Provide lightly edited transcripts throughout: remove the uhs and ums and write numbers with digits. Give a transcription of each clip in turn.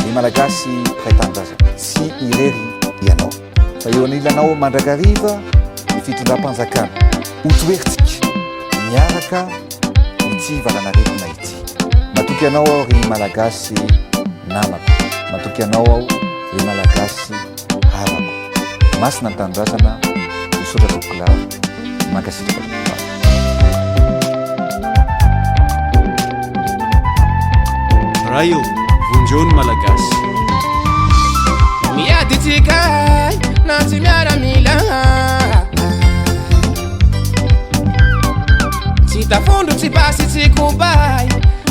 Ry Malagasy mpiray tanindrazana, tsy irery ianao, fa eo anilanao mandrakariva ny fitondram-panjakana. Hotoherintsika miaraka ity valanaretina ity. Matoky anao aho ry Malagasy namako, matoky anao aho ry Malagasy havako. Masina ny tanindrazana, misaotra tompokolahy, mankasitraka tompokolahy. Ray ô, vonjeo ny Malagasy. Miady tsika na tsy miaramila. Tsy tafondro tsy basy tsy kobay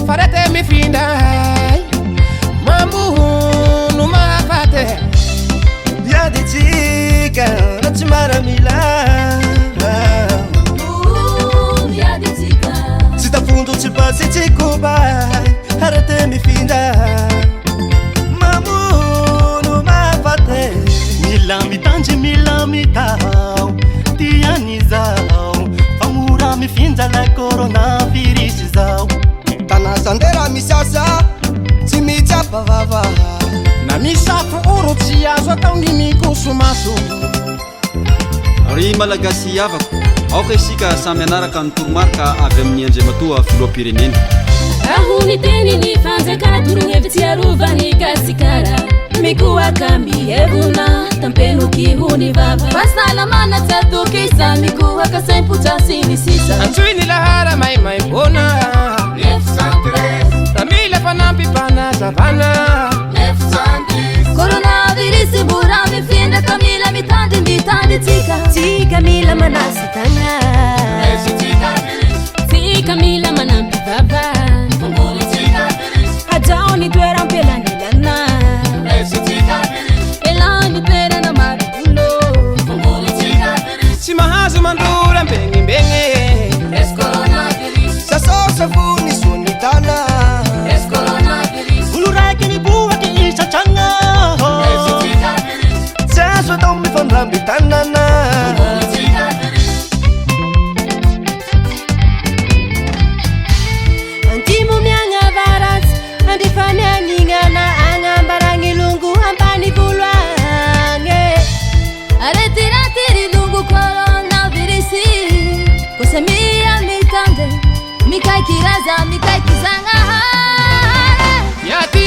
fa rete mifindray. Mamono mahafate. Miady tsika na tsy miaramila. Miady tsika. Tsy tafondro tsy basy tsy kobay arete mifindra. Mamono mahafate. Mila mitandry mila mitao tian'izao fa mora mifindra lay coronavirus izao. Tana sandera misasa tsy mitsapa vava. Na misafo oro tsy azo atao ny mikosomaso. Ry Malagasy havako, aoka isika samy hanaraka ny toromarika avy amin'ny Andriamatoa Filoham-pirenena. Aho niteny ny fanjakana torohevitsy arovan'i Gasikara. Mikohaka mihevona tampenoky ho ny vava. Fahasalamana tsy atokisa mikohaka saim-potra sy ny sisa. Antsoy ny lahara maimaimpoana. Raha mila fanampim-panazavana. Coronavirus mora mifindra ka mila mitandry mitandry tsika. Tsika mila manasa tagna. Tsika mila manampy vava. Hajao ny toeram-pialanelana. Elany toerana maro olo. Tsy mahazo mandora mbegnimbegny. Sasao savony sony tana. Olo raiky niboaky isan-tragno. Tsy azo atao mifandramby tanana. Antimo miagna avaratsy, andrifa mianignana, agnambaragny longo ambany volo agny. Arety raty ry longo coronavirus. Kosa mia mitandre, mikaiky raza mikaiky zagnahary. Miaty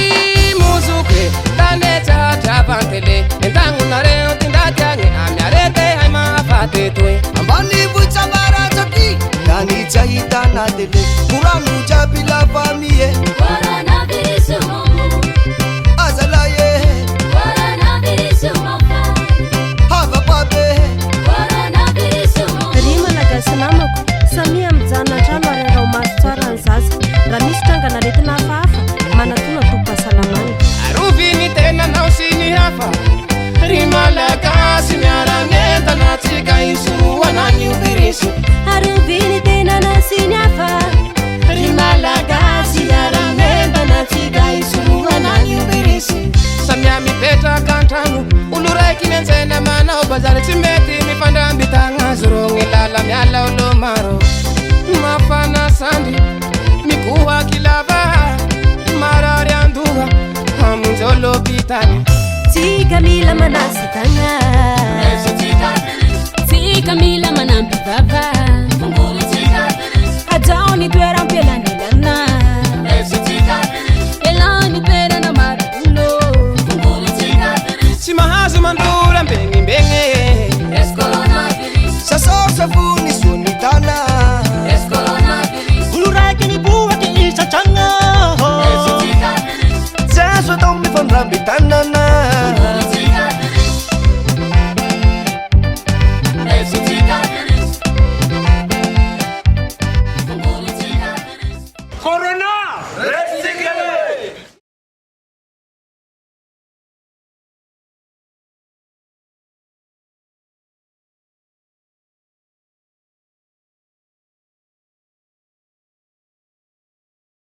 mozoky tane tsahatravantele. Entagnonareo ty ndaty agny amy arete hay mahafaty toy. Ambany vohitra avaratra aty tany tsy ahitana tele. Korano jiaby la famille. Coronavirus mamono, Azalahy e, coronavirus mahafaty. havako aby e. Coronavirus mamono. Ry Malagasy namako, samia mijanona an-trano ary araho maso tsara ny zaza. Raha misy trangan'aretina hafahafa, manatona tobim-pahasalamana. Arovy ny tenanao sy ny hafa. Ry Malagasy miara-mientana tsika hisorohana an'io virus. Arovy ny tenanao sy ny hafa. Ry Malagasy miara-mientana tsika hisorohana an'io virus. Samia mipetraka an-trano, olo raiky miantsena manao bazary tsy mety mifandramby tagna zorogny lala miala olo maro. Mafana sandry, mikohaky lava, marary andoha, hamonjy olo hopitaly. Tsika mila manasa tagna. Tsika mila manampy vava. Hajao ny toeram-pialanelana. Elany toerana maro olo. Tsy mahazo mandora mbegnimbegny. Sasao savony sony tana. Olo raiky niboaky isan-tragno. Tsy azo atao mifandramby tanana.